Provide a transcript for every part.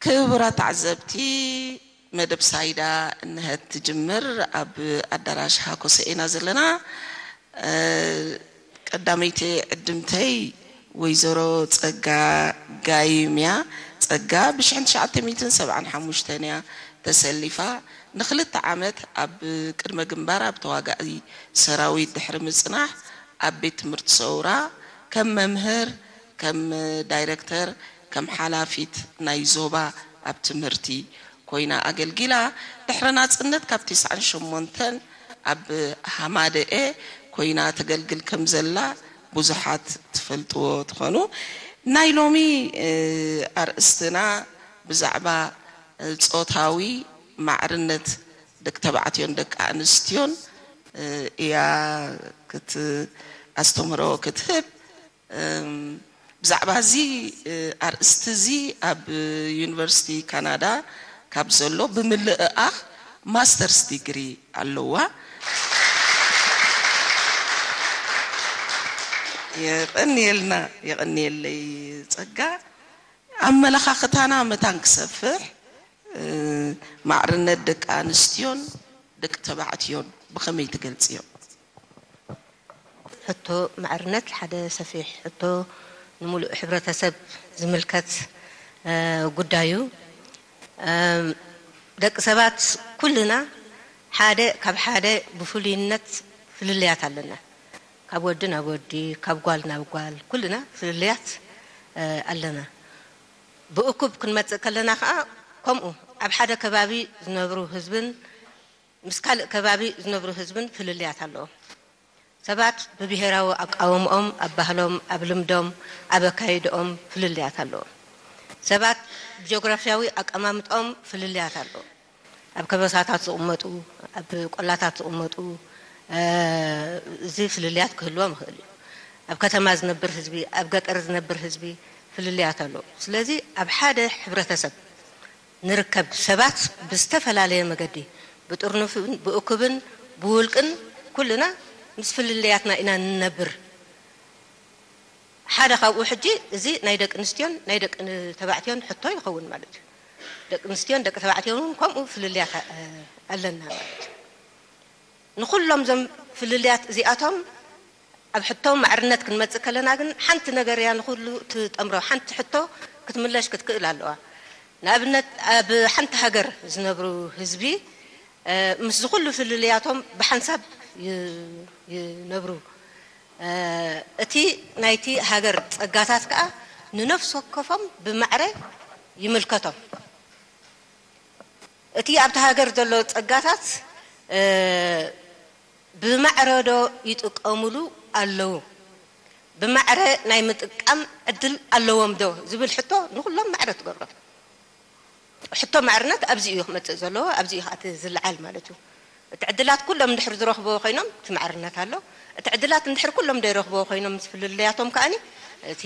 ክቡራት ተዓዘብቲ፣ መደብ ሳይዳ እንሀት ትጅምር። ኣብ ኣዳራሽ ሃኮሰ ኢና ዘለና። እ፣ ቀዳመይቲ ዕድምተይ ወይዘሮ ጸጋ ጋይም እያ። ጸጋ ብሽሕን ትሽዓተ ሚእትን ሰብዓን ሓሙሽተን እያ ተሰሊፋ። ንኽልተ ዓመት ኣብ ቅድመ ግንባር ኣብ ተዋጋኢ ሰራዊት ድሕሪ ምጽናሕ፣ ኣብ ቤት ትምህርቲ ሰውራ ከም መምህር፣ ከም ዳይረክተር፣ ከም ሓላፊት ናይ ዞባ ኣብ ትምህርቲ ኮይና ኣገልጊላ። ድሕሪ ናጽነት ካብ ተስዓን ሸሞንተን ኣብ ሃማደኤ ኮይና ተገልግል ከም ዘላ ብዙሓት ትፈልጥዎ ትኾኑ። ናይ ሎሚ፣ እ፣ ኣርእስትና ብዛዕባ፣ እ፣ ጾታዊ ማዕርነት ደቂ ተባዕትዮን ደቂ ኣንስትዮን፣ እ፣ እያ ክት-፣ ኣስተምህሮ ክትህብ። እም፣ ብዛዕባ እዚ፣ እ፣ ኣርእስቲ እዚ ኣብ ዩኒቨርሲቲ ካናዳ ካብ ዘሎ ብምልእኣኽ ማስተርስ ዲግሪ ኣለዋ። የቐንየልና፣ የቐንየለይ ጸጋ። ኣመለኻኽታና መታን ክሰፍሕ፣ እ፣ ማዕርነት ደቂ ኣንስትዮን ደቂ ተባዕትዮን ብኸመይ ትገልጽዮ? ሕቶ ማዕርነት ሓደ ሰፊሕ ሕቶ፣ ንምሉእ ሕብረተሰብ ዝምልከት፣ እ፣ ጉዳይ እዩ። እም፣ ደቂ ሰባት ኩልና ሓደ ካብ ሓደ ብፍሉይነት ፍልልያት ኣለና። ካብ ወዲ ናብ ወዲ፣ ካብ ጓል ናብ ጓል፣ ኩልና ፍልልያት፣ እ፣ ኣለና። ብእኩብ ክንመጽእ ከለና ከኣ ከምኡ፣ ኣብ ሓደ ከባቢ ዝነብሩ ህዝብን ምስ ካልእ ከባቢ ዝነብሩ ህዝብን ፍልልያት ኣለዎም። ሰባት ብብሄራዊ ኣቃውምኦም፣ ኣብ ባህሎም፣ ኣብ ልምዶም፣ ኣብ ኣካይድኦም ፍልልያት ኣለዎም። ሰባት ብጂኦግራፊያዊ ኣቀማምጦም ፍልልያት ኣለዎም። ኣብ ከበሳታት ዝቕመጡ፣ ኣብ ቆላታት ዝቕመጡ፣ እ፣ እዚ ፍልልያት ክህልዎም ይኽእል እዩ። ኣብ ከተማ ዝነብር ህዝቢ፣ ኣብ ገጠር ዝነብር ህዝቢ ፍልልያት ኣለዎ። ስለዚ ኣብ ሓደ ሕብረተሰብ ንርከብ ሰባት ብዝተፈላለየ መገዲ፣ ብጥርኑፍን ብእኩብን ብውልቅን ኩልና ምስ ፍልልያትና ኢና ንነብር። ሓደ ካብኡ ሕጂ እዚ ናይ ደቂ ኣንስትዮን ናይ ደቂ ተባዕትዮን ሕቶ ይኸውን ማለት እዩ። ደቂ ኣንስትዮን ደቂ ተባዕትዮን እውን ከምኡ ፍልልያት፣ እ፣ ኣለና ማለት እዩ። ንኹሎም እዞም ፍልልያት እዚኣቶም ኣብ ሕቶ ማዕርነት ክንመጽእ ከለና ግን ሓንቲ ነገር እያ ንኹሉ ትጠምሮ። ሓንቲ ሕቶ ክትምለሽ ክትክእል ኣለዋ። ንኣብነት ኣብ ሓንቲ ሃገር ዝነብሩ ህዝቢ፣ እ፣ ምስዚ ኩሉ ፍልልያቶም ብሓንሳብ ይ-፣ ይነብሩ። እ፣ እቲ ናይቲ ሃገር ጸጋታት ከኣ ንነፍሲ ወከፎም ብማዕረ ይምልከቶም። እቲ ኣብቲ ሃገር ዘሎ ጸጋታት፣ እ፣ ብማዕረ ዶ ይጥቀሙሉ ኣለዉ? ብማዕረ ናይ ምጥቃም ዕድል ኣለዎም ዶ ዝብል ሕቶ ንኹሎም ማዕረ ትገብሮ። ሕቶ ማዕርነት ኣብዚ እዩ ክመጽእ ዘለዎ፣ ኣብዚ እዩ ከኣ እቲ ዝለዓል ማለት እዩ። እቲ ዕድላት ኩሎም እንድሕር ዝረኽብዎ ኮይኖም እቲ ማዕርነት ኣሎ። እቲ ዕድላት እንድሕር ኩሎም ዘይረኽብዎ ኮይኖም ምስ ፍልልያቶም ከኣኒ እቲ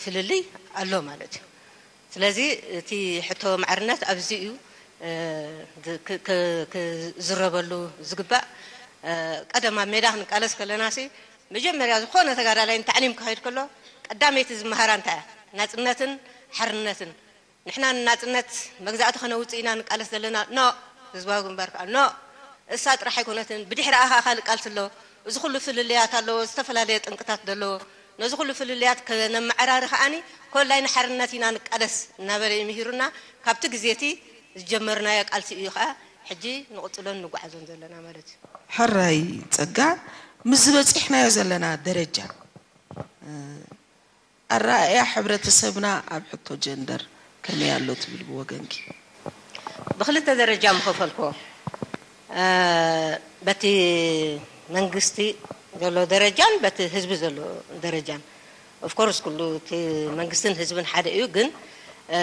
ፍልልይ ኣሎ ማለት እዩ። ስለዚ እቲ ሕቶ ማዕርነት ኣብዚ እዩ፣ እ፣ ዝ-፣ ክ-፣ ክ-፣ ክዝረበሉ ዝግባእ። እ፣ ቀደም ኣብ ሜዳ ክንቃለስ ከለናሲ መጀመርያ ዝኾነ ተጋዳላይ ንታዕሊም ክኸይድ ከሎ ቀዳመይቲ ዝመሃራ እንታይ እያ? ናጽነትን ሓርነትን። ንሕና ንናጽነት መግዛእቲ ከነውጽእ ኢና ንቃለስ ዘለና። ኖ፣ ህዝባዊ ግንባር ከኣ ኖ፣ እሳ ጥራሕ ኣይኮነትን፣ ብድሕሪኣ ከኣ ካልእ ቃልሲ ኣሎ። እዚ ኩሉ ፍልልያት ኣለዎ፣ ዝተፈላለየ ጠንቅታት ዘለዎ። ነዚ ኩሉ ፍልልያት ከነመዓራሪ ከኣኒ ኮላይ ንሓርነት ኢና ንቃለስ እናበለ እዩ ምሂሩና። ካብቲ ግዜ እቲ ዝጀመርናዮ ቃልሲ እዩ ከኣ ሕጂ ንቕጽሎን ንጓዓዞን ዘለና ማለት እዩ። ሕራይ ጸጋ፣ ምስ ዝበጺሕናዮ ዘለና ደረጃ፣ እ፣ ኣረኣእያ ሕብረተሰብና ኣብ ሕቶ ጀንደር ከመይ ኣሎ ትብል ብወገንኪ? ብክልተ ደረጃ ምኸፈልክዎ። እ፣ በቲ መንግስቲ ዘሎ ደረጃን በቲ ህዝቢ ዘሎ ደረጃን። ኦፍኮርስ ኩሉ እቲ መንግስትን ህዝብን ሓደ እዩ፣ ግን፣ እ፣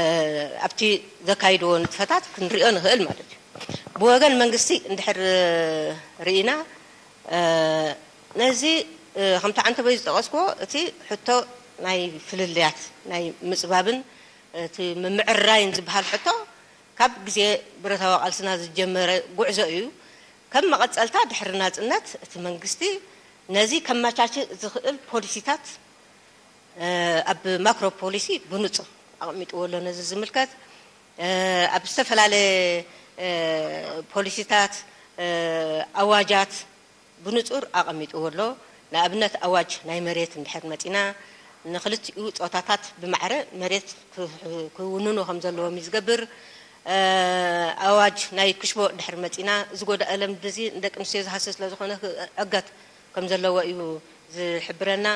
ኣብቲ ዘካይድዎ ንጥፈታት ክንሪኦ ንኽእል ማለት እዩ። ብወገን መንግስቲ እንድሕር ርኢና፣ እ፣ ነዚ፣ እ፣ ከምቲ ዓንተቦይ ዝጠቐስክዎ እቲ ሕቶ ናይ ፍልልያት ናይ ምጽባብን እቲ ምምዕራይን ዝበሃል ሕቶ ካብ ግዜ ብረታዊ ቃልስና ዝጀመረ ጉዕዞ እዩ። ከም መቐጸልታ ድሕሪ ናጽነት እቲ መንግስቲ ነዚ ከመቻችእ ዝኽእል ፖሊሲታት፣ እ፣ ኣብ ማክሮ ፖሊሲ ብንጹር ኣቐሚጥዎ ኣሎ። ነዚ ዝምልከት ኣብ ዝተፈላለየ ፖሊሲታት፣ ኣዋጃት ብንጹር ኣቐሚጥዎ ኣሎ። ንኣብነት ኣዋጅ ናይ መሬት እንድሕር መጺና፣ ንክልቲኡ ጾታታት ብማዕረ መሬት ክውንኑ ከም ዘለዎም እዩ ዝገብር። ኣዋጅ ናይ ክሽቦ እንድሕር መጺና፣ እዚ ጎዳኢ ልምዲ እዚ ንደቂ ኣንስትዮ ዝሃስስ ስለ ዝኾነ ክዕገት ከም ዘለዎ እዩ ዝሕብረና።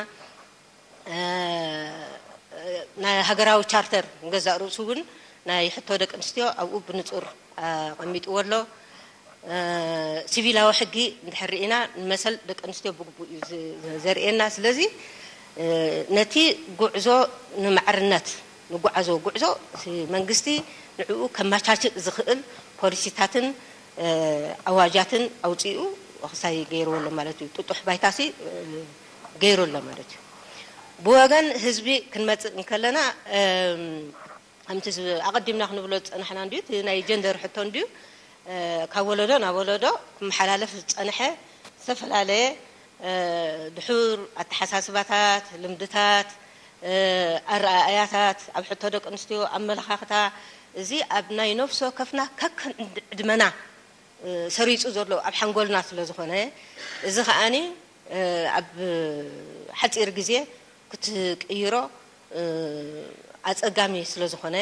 ናይ ሃገራዊ ቻርተር ንገዛእ ርእሱ እውን ናይ ሕቶ ደቂ ኣንስትዮ ኣብኡ ብንጹር ኣቐሚጥዎ ኣሎ። ሲቪላዊ ሕጊ እንድሕር ርኢና ንመሰል ደቂ ኣንስትዮ ብግቡእ እዩ ዘርእየና። ስለዚ ነቲ ጉዕዞ ንማዕርነት ንጓዓዞ ጉዕዞ መንግስቲ ንዕኡ ከመቻችእ ዝኽእል ፖሊሲታትን ኣዋጃትን ኣውፂኡ ክሳይ ገይርዎ ኣሎ ማለት እዩ። ጥጡሕ ባይታሲ ገይሩ ኣሎ ማለት እዩ። ብወገን ህዝቢ ክንመፅእ እንከለና ከምቲ ኣቐዲምና ክንብሎ ዝፀናሕና እንድዩ፣ እቲ ናይ ጀንደር ሕቶ እንድዩ ካብ ወለዶ ናብ ወለዶ ክመሓላለፍ ዝፀንሐ ዝተፈላለየ ድሑር ኣተሓሳስባታት፣ ልምድታት፣ ኣረኣእያታት፣ ኣብ ሕቶ ደቂ ኣንስትዮ ኣመለኻኽታ፣ እዚ ኣብ ናይ ነፍሲ ወከፍና ከከም ዕድመና ሰሪፁ ዘሎ ኣብ ሓንጎልና ስለ ዝኾነ፣ እዚ ከኣኒ ኣብ ሓፂር ግዜ ክትቅይሮ ኣፀጋሚ ስለ ዝኾነ፣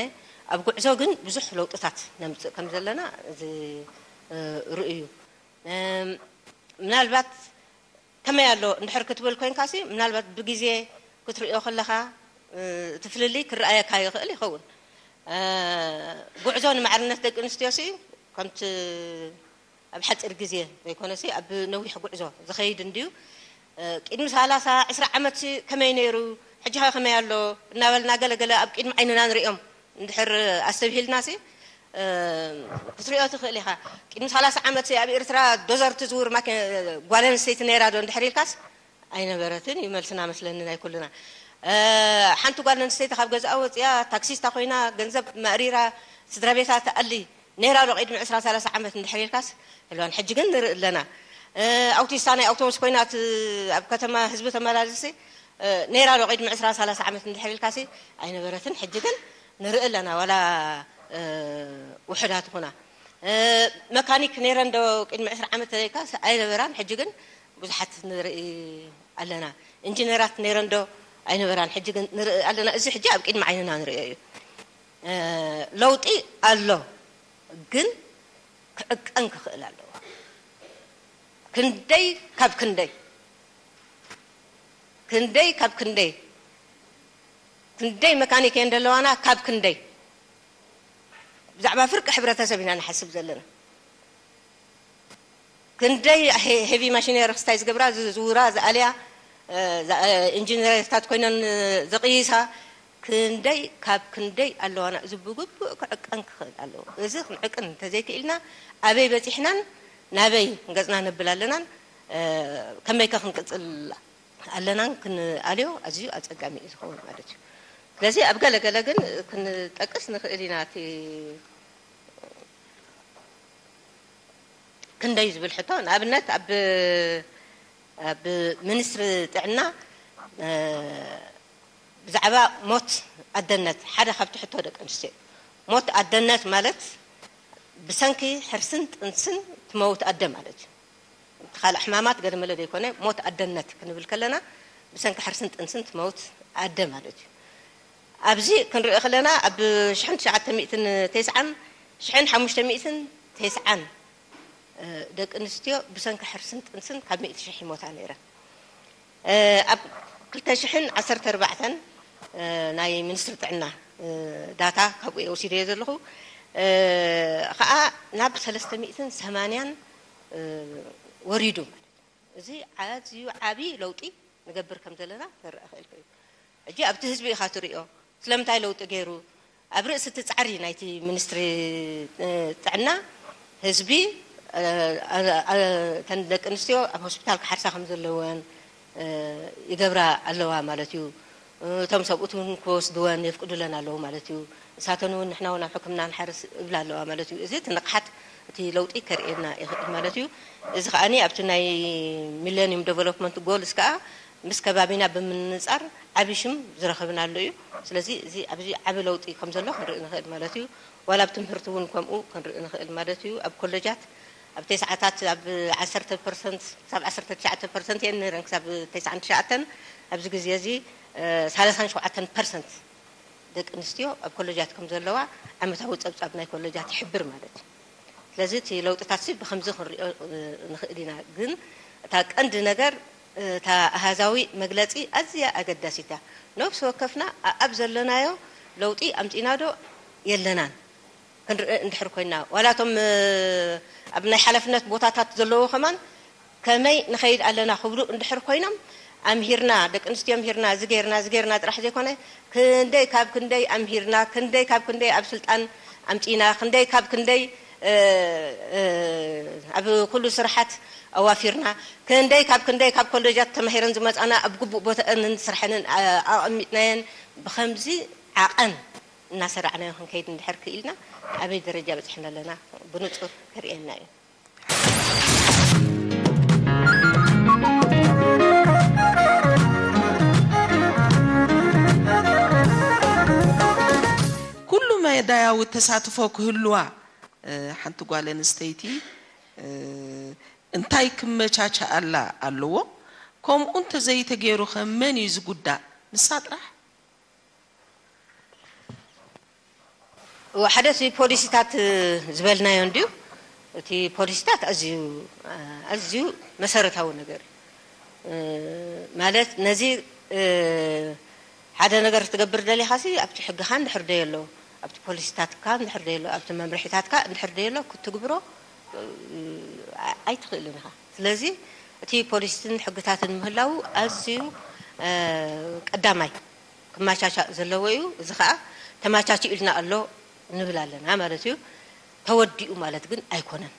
ኣብ ጉዕዞ ግን ብዙሕ ለውጥታት ነምፅእ ከም ዘለና እዚ ርእዩ። ምናልባት ከመይ ኣሎ እንድሕር ክትብል ኮይንካሲ፣ ምናልባት ብግዜ ክትርእዮ ከለኻ እቲ ፍልልይ ክረኣየካ ይኽእል ይኸውን። ጉዕዞ ንማዕርነት ደቂ ኣንስትዮሲ ከምቲ ኣብ ሓፂር ግዜ ዘይኮነሲ ኣብ ነዊሕ ጉዕዞ ዝኸይድ እንድዩ። ቅድሚ ሰላሳ ዕስራ ዓመትሲ ከመይ ነይሩ፣ ሕጂ ኸ ከመይ ኣሎ እናበልና ገለገለ ኣብ ቅድሚ ዓይንና ንሪኦም እንድሕር ኣስተብሂልናሲ ክትሪኦ ትኽእል ኢኻ። ቅድሚ ሰላሳ ዓመትሲ ኣብ ኤርትራ ዶዘር ትዝውር ማኪ-፣ ጓል ኣንስተይቲ ነይራ ዶ እንድሕር ኢልካስ ኣይነበረትን እዩ መልስና መስለኒ ናይ ኩልና። ሓንቲ ጓል ኣንስተይቲ ካብ ገዛኣ ወፂኣ ታክሲስታ ኮይና ገንዘብ ማእሪራ ስድራ ቤታ ትኣሊ ነይራ ዶ ቅድሚ ዕስራ ሰላሳ ዓመት እንድሕር ኢልካስ? ህልዋን ሕጂ ግን ንርኢ ኣለና። ኣውቲስታ ናይ ኣውቶቡስ ኮይና ኣብ ከተማ ህዝቢ ተመላልሲ ነይራ ዶ ቅድሚ ዕስራ ሰላሳ ዓመት እንድሕር ኢልካሲ? ኣይነበረትን። ሕጂ ግን ንርኢ ኣለና፣ ዋላ ውሑዳት ኹና። መካኒክ ነይረን ዶ ቅድሚ ዕስራ ዓመት ተለይካስ? ኣይነበራን። ሕጂ ግን ብዙሓት ንርኢ ኣለና። ኢንጂነራት ነይረን ዶ? ኣይነበራን። ሕጂ ግን ንርኢ ኣለና። እዚ ሕጂ ኣብ ቅድሚ ዓይንና ንርእዮ እዩ። ለውጢ ኣሎ፣ ግን ክዕቀን ክኽእል ኣለዎ። ክንደይ ካብ ክንደይ፣ ክንደይ ካብ ክንደይ፣ ክንደይ መካኒክ እየን ዘለዋና፣ ካብ ክንደይ፣ ብዛዕባ ፍርቂ ሕብረተሰብ ኢና ንሓስብ ዘለና። ክንደይ ሄቪ ማሽነሪ ክስታይ ዝገብራ፣ ዝዝውራ፣ ዝኣልያ፣ ኢንጂነርታት ኮይነን ዘቕይሳ፣ ክንደይ ካብ ክንደይ ኣለዋና። እዚ ብግቡእ ክዕቀን ክኽእል ኣለዎ። እዚ ክንዕቅን እንተዘይክኢልና ኣበይ በፂሕናን ናበይ ገፅና ነብል ኣለናን ከመይከ ክንቅፅል ኣለናን ክንኣልዮ ኣዝዩ ኣፀጋሚ እዩ ዝኸውን ማለት እዩ። ስለዚ ኣብ ገለ ገለ ግን ክንጠቅስ ንኽእል ኢና። እቲ ክንደይ ዝብል ሕቶ፣ ንኣብነት ኣብ ኣብ ሚኒስትሪ ጥዕና ብዛዕባ ሞት ኣደነት ሓደ ካብቲ ሕቶ ደቂ ኣንስትዮ፣ ሞት ኣደነት ማለት ብሰንኪ ሕርስን ጥንስን ትመውት ኣደ ማለት እዩ። እቲ ካልእ ሕማማት ገለመለ ዘይኮነ፣ ሞት ኣደነት ክንብል ከለና ብሰንኪ ሕርስን ጥንስን ትመውት ኣደ ማለት እዩ። ኣብዚ ክንርኢ ከለና ኣብ ሽሕን ትሽዓተ ሚእትን ተስዓን ሽሕን ሓሙሽተ ሚእትን ተስዓን ደቂ ኣንስትዮ ብሰንኪ ሕርስን ጥንስን ካብ ሚእቲ ሽሕ ይሞታ ነይረን። ኣብ ክልተ ሽሕን ዓሰርተ ኣርባዕተን ናይ ሚኒስትሪ ጥዕና ዳታ ካብኡ እየ ወሲደዮ ዘለኹ፣ ከዓ ናብ ሰለስተ ሚእትን ሰማንያን ወሪዱ። እዚ ኣዝዩ ዓብዪ ለውጢ ንገብር ከም ዘለና ክረኣ ክእል እዩ። ሕጂ ኣብቲ ህዝቢ ኢኻ ትሪኦ። ስለምንታይ ለውጢ ገይሩ? ኣብ ርእሲ እቲ ጻዕሪ ናይቲ ሚኒስትሪ ጥዕና ህዝቢ፣ እተን ደቂ ኣንስትዮ ኣብ ሆስፒታል ክሓርሳ ከም ዘለወን ይገብራ ኣለዋ ማለት እዩ። እቶም ሰብኡት እውን ክወስድወን የፍቅዱለን ኣለዉ ማለት እዩ። ንሳተን እውን ንሕና እውን ኣብ ሕክምና ንሓርስ እብላ ኣለዋ ማለት እዩ። እዚ እቲ ንቕሓት እቲ ለውጢ ከርእየና ይኽእል ማለት እዩ። እዚ ከኣ ኣብቲ ናይ ሚሌኒየም ዴቨሎፕመንት ጎልስ ከኣ ምስ ከባቢና ብምንጻር ዓቢ ሽም ዝረኸብናሉ እዩ። ስለዚ እዚ ኣብዚ ዓቢ ለውጢ ከም ዘሎ ክንርኢ ንኽእል ማለት እዩ። ዋላ ኣብ ትምህርቲ እውን ከምኡ ክንርኢ ንኽእል ማለት እዩ። ኣብ ኮለጃት ኣብ ተስዓታት ኣብ ዓሰርተ ፐርሰንት ክሳብ ዓሰርተ ትሽዓተ ፐርሰንት እየን ነይረን፣ ክሳብ ተስዓን ትሽዓተን። ኣብዚ ግዜ እዚ ሰላሳን ሸውዓተን ፐርሰንት ደቂ ኣንስትዮ ኣብ ኮለጃት ከም ዘለዋ ዓመታዊ ጸብጻብ ናይ ኮለጃት ይሕብር ማለት እዩ። ስለዚ እቲ ለውጥታት ሲ ብኸምዚ ክንሪኦ ንኽእል ኢና። ግን እታ ቀንዲ ነገር እታ ኣሃዛዊ መግለጺ ኣዝያ ኣገዳሲት እያ። ነፍሲ ወከፍና ኣኣብ ዘለናዮ ለውጢ ኣምጺእና ዶ የለናን ክንርኢ እንድሕር ኮይና፣ ዋላ እቶም ኣብ ናይ ሓላፍነት ቦታታት ዘለዎ ከማን ከመይ ንኸይድ ኣለና ክብሉ እንድሕር ኮይኖም፣ ኣምሂርና፣ ደቂ ኣንስትዮ ኣምሂርና፣ እዚ ጌርና፣ እዚ ጌርና ጥራሕ ዘይኮነ፣ ክንደይ ካብ ክንደይ ኣምሂርና፣ ክንደይ ካብ ክንደይ ኣብ ስልጣን ኣምጺና፣ ክንደይ ካብ ክንደይ ኣብ ኩሉ ስራሓት ኣዋፊርና፣ ክንደይ ካብ ክንደይ ካብ ኮሌጃት ተማሂረን ዝመጻና ኣብ ግቡእ ቦታኣንን ስራሐንን ኣቐሚጥናየን። ብኸምዚ ዓቐን እናሰራዕናዮ ክንከይድ እንድሕር ክኢልና፣ ኣበይ ደረጃ በጺሕና ኣለና ብንጹር ከርእየና እዩ። ኩሉ መዳያዊ ተሳትፎ ክህልዋ ሓንቲ ጓል ኣንስተይቲ እንታይ ክመቻቸኣላ ኣለዎ? ከምኡ እንተዘይተገይሩ ከ መን እዩ ዝጉዳእ? ንሳ ጥራሕ? ሓደ እቲ ፖሊሲታት ዝበልናዮ እንድዩ። እቲ ፖሊሲታት ኣዝዩ ኣዝዩ መሰረታዊ ነገር እዩ። ማለት ነዚ ሓደ ነገር ክትገብር ደሊኻሲ ኣብቲ ሕግኻ እንድሕር ደየሎ፣ ኣብቲ ፖሊሲታትካ እንድሕር ደየሎ፣ ኣብቲ መምርሒታትካ እንድሕር ደየሎ ክትግብሮ ኣይትኽእልን ኢኻ። ስለዚ እቲ ፖሊሲትን ሕግታትን ምህላው ኣዝዩ ቀዳማይ ክመቻቻእ ዘለዎ እዩ። እዚ ኸኣ ተመቻችኡ ኢልና ኣሎ ንብል ኣለና ማለት እዩ። ተወዲኡ ማለት ግን ኣይኮነን።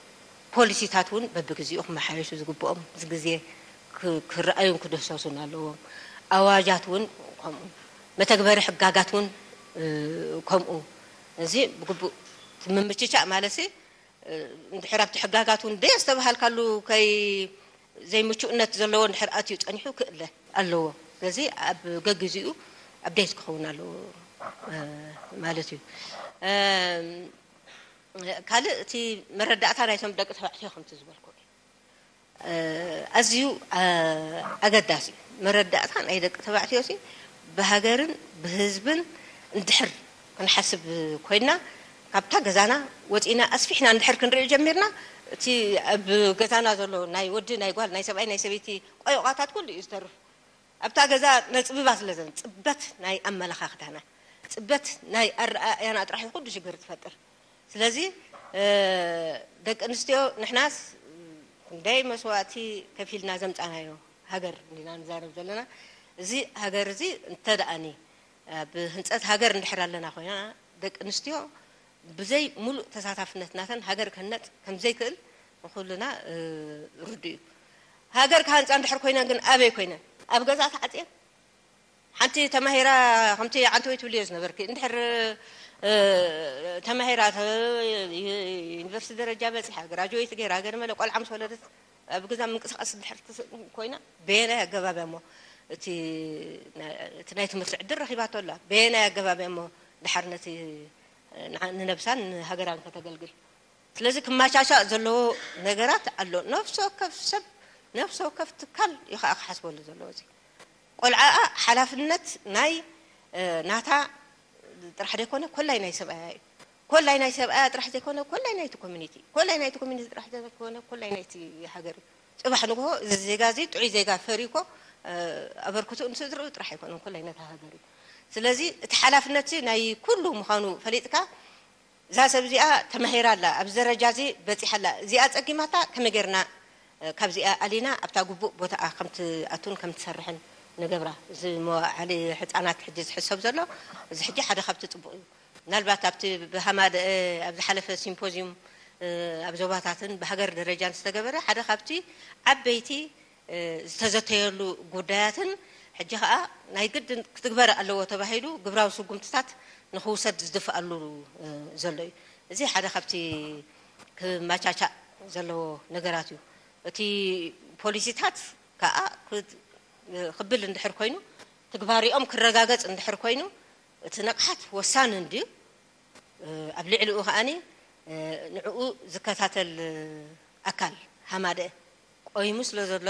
ፖሊሲታት እውን በብግዚኡ ክመሓየሹ ዝግብኦም ምስ ግዜ ክረኣዩን ክድህሰሱን ኣለዎም። ኣዋጃት እውን ከምኡ፣ መተግበሪ ሕጋጋት እውን ከምኡ። እዚ ብግቡእ ምምችቻእ ማለት እንድሕር ኣብቲ ሕጋጋት እውን ደየስተብሃልካሉ ከይ ዘይምቹእነት ዘለዎ እንድሕር ኣትዩ ጸኒሑ ክእለ ኣለዎ። ስለዚ ኣብ ገግዚኡ ኣፕዴት ክኸውን ኣለዎ ማለት እዩ። ካልእ እቲ መረዳእታ ናይቶም ደቂ ተባዕትዮ ከምቲ ዝበልኩ እዩ። ኣዝዩ ኣገዳሲ እዩ። መረዳእታ ናይ ደቂ ተባዕትዮ ሲ ብሃገርን ብህዝብን እንድሕር ክንሓስብ ኮይንና፣ ካብታ ገዛና ወፂና ኣስፊሕና እንድሕር ክንርኢ ጀሚርና፣ እቲ ኣብ ገዛና ዘሎ ናይ ወዲ ናይ ጓል ናይ ሰብኣይ ናይ ሰበይቲ ቆይቋታት ኩሉ እዩ ዝተርፍ። ኣብታ ገዛ ነፅብባ ስለ ዘን ፅበት ናይ ኣመለኻኽታና፣ ፅበት ናይ ኣረኣእያና ጥራሕ እዩ ኩሉ ሽግር ትፈጥር። ስለዚ ደቂ ኣንስትዮ ንሕናስ ክንደይ መስዋእቲ ከፊልና ዘምፃናዮ ሃገር እንዲና ንዛረብ ዘለና። እዚ ሃገር እዚ እንተ ደኣኒ ኣብ ህንፀት ሃገር እንድሕር ኣለና ኮይና፣ ደቂ ኣንስትዮ ብዘይ ሙሉእ ተሳታፍነት ናተን ሃገር ክህነፅ ከም ዘይክእል ንኩልና ርዱእ እዩ። ሃገር ክሃንፃ እንድሕር ኮይነን ግን ኣበይ ኮይነን? ኣብ ገዛ ተዓፅየን? ሓንቲ ተማሂራ ከምቲ ዓንተወይ ትብልዮ ዝነበርኪ እንድሕር ተማሂራ ዩኒቨርሲቲ ደረጃ በፂሓ ግራጅዌት ገይራ ገለ መለ ቆልዓ ምስ ወለደት ኣብ ገዛ ምንቅስቃስ እንድሕር ትስእን ኮይና በየናይ ኣገባብ እሞ እቲ ናይ ትምህርቲ ዕድል ረኺባቶ ኣላ? በየናይ ኣገባብ እሞ ድሓር ነቲ ንነብሳን ንሃገራን ከተገልግል? ስለዚ ክመቻቻእ ዘለዎ ነገራት ኣሎ። ነፍሲ ወከፍ ሰብ ነፍሲ ወከፍ ትካል እዩ ከዓ ክሓስበሉ ዘለዎ እዚ። ቆልዓኣ ሓላፍነት ናይ ናታ ጥራሕ ዘይኮነ ኮላይ ናይ ሰብኣያ እዩ። ኮላይ ናይ ሰብኣያ ጥራሕ ዘይኮነ ኮላይ ናይቲ ኮሚኒቲ፣ ኮላይ ናይቲ ኮሚኒቲ ጥራሕ ዘይኮነ ኮላይ ናይቲ ሃገር እዩ። ፅባሕ ንግሆ እዚ ዜጋ እዚ ጥዑይ ዜጋ ፈርዩ እኮ ኣበርክትኡ ንስድርኡ ጥራሕ ኣይኮነን ኮላይ ነታ ሃገር እዩ። ስለዚ እቲ ሓላፍነት ናይ ኩሉ ምዃኑ ፈሊጥካ እዛ ሰብ እዚኣ ተማሂራ ኣላ፣ ኣብዚ ደረጃ እዚ በፂሓ ኣላ፣ እዚኣ ፀጊማታ ከመይ ጌርና ካብዚኣ ኣሊና ኣብታ ግቡእ ቦታኣ ከምትኣቱን ከምትሰርሕን ንገብራ። እዚ መዋዕሊ ሕፃናት ሕጂ ዝሕሰብ ዘሎ እዚ ሕጂ ሓደ ካብቲ ፅቡቕ እዩ። ምናልባት ኣብቲ ብሃማደአ ኣብ ዝሓለፈ ሲምፖዝዩም ኣብ ዞባታትን ብሃገር ደረጃን ዝተገበረ ሓደ ካብቲ ዓበይቲ ዝተዘተየሉ ጉዳያትን ሕጂ ኸኣ ናይ ግድን ክትግበር ኣለዎ ተባሂሉ ግብራዊ ስጉምትታት ንኽውሰድ ዝድፍኣሉ ዘሎ እዩ። እዚ ሓደ ካብቲ ክመቻቻእ ዘለዎ ነገራት እዩ። እቲ ፖሊሲታት ከኣ ክብል እንድሕር ኮይኑ፣ ትግባሪኦም ክረጋገጽ እንድሕር ኮይኑ፣ እቲ ንቕሓት ወሳኒ እንድዩ። ኣብ ልዕሊኡ ከኣኒ ንዕኡ ዝከታተል ኣካል ሃማደአ ቆይሙ ስለ ዘሎ፣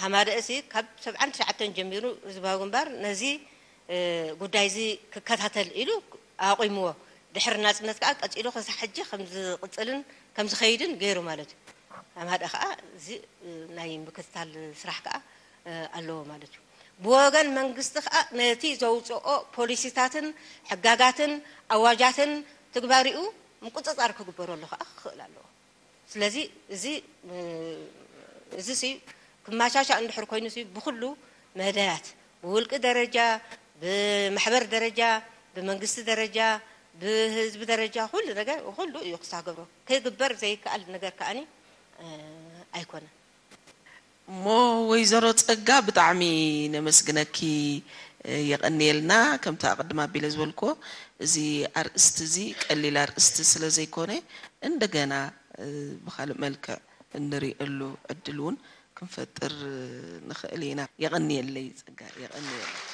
ሃማደአ ሲ ካብ ሰብዓን ትሽዓተን ጀሚሩ ህዝባዊ ግንባር ነዚ ጉዳይ እዚ ክከታተል ኢሉ ኣቑምዎ። ድሕሪ ናጽነት ከኣ ቀጺሉ ክሳብ ሕጂ ከም ዝቕጽልን ከም ዝኸይድን ገይሩ ማለት እዩ። ሃማደአ ከኣ እዚ ናይ ምክትታል ስራሕ ከኣ ኣለዎ ማለት እዩ። ብወገን መንግስቲ ከኣ ነቲ ዘውፅኦ ፖሊሲታትን ሕጋጋትን ኣዋጃትን ትግባሪኡ ምቁፅፃር ክግበረሉ ከኣ ክኽእል ኣለዎ። ስለዚ እዚ እዚ ሲ ክማሻሻ እንድሕር ኮይኑ ሲ ብኩሉ መዳያት ብውልቂ ደረጃ ብማሕበር ደረጃ ብመንግስቲ ደረጃ ብህዝቢ ደረጃ ኩሉ ነገር ኩሉ እዩ ክሳገብሮ ክግበር ዘይከኣል ነገር ከኣኒ ኣይኮነን። እሞ ወይዘሮ ፀጋ ብጣዕሚ ነመስግነኪ። የቐንየልና። ከምቲ ኣቐድም ኣቢለ ዝበልክዎ እዚ ኣርእስቲ እዚ ቀሊል ኣርእስቲ ስለ ዘይኮነ እንደገና ብካልእ መልክዕ እንሪእሉ ዕድል እውን ክንፈጥር ንኽእል ኢና። የቐንየለይ ፀጋ፣ የቐንየለይ።